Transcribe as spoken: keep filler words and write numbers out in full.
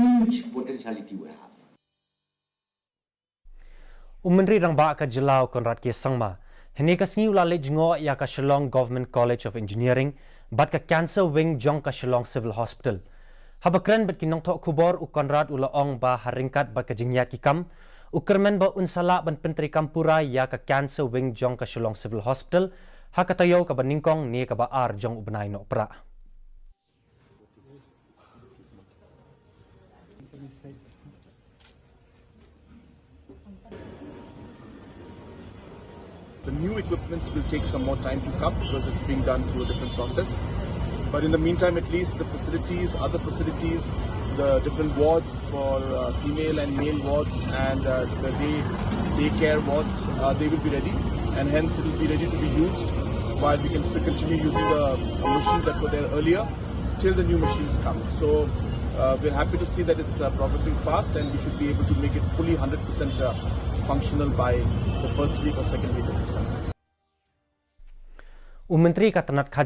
huge potentiality we have. U Myntri Rangbah ka jylla u Conrad K Sangma hynne ka sngi u la leit jngoh ïa ka Shillong Government College of Engineering bad ka Cancer Wing jong ka Shillong Civil Hospital. Haba kren bad ki nongthoh khubor, u Conrad u la ong ba ha ryngkat bad ka jingïaid ki kam, u kyrmen ba un sa lah ban pyntreikam pura ïa ka Cancer Wing jong ka Shillong Civil Hospital ha ka taïew kaba nyngkong ne kaba ar jong u bnai Nohprah. The new equipments will take some more time to come because it's being done through a different process. But in the meantime, at least the facilities, other facilities, the different wards for uh, female and male wards, and uh, the day daycare wards, uh, they will be ready, and hence it will be ready to be used while we can still continue using the uh, machines that were there earlier till the new machines come. So uh, we're happy to see that it's uh, progressing fast, and we should be able to make it fully one hundred percent uh, functional by the first week or second week of December. U Myntri ka tnat khajna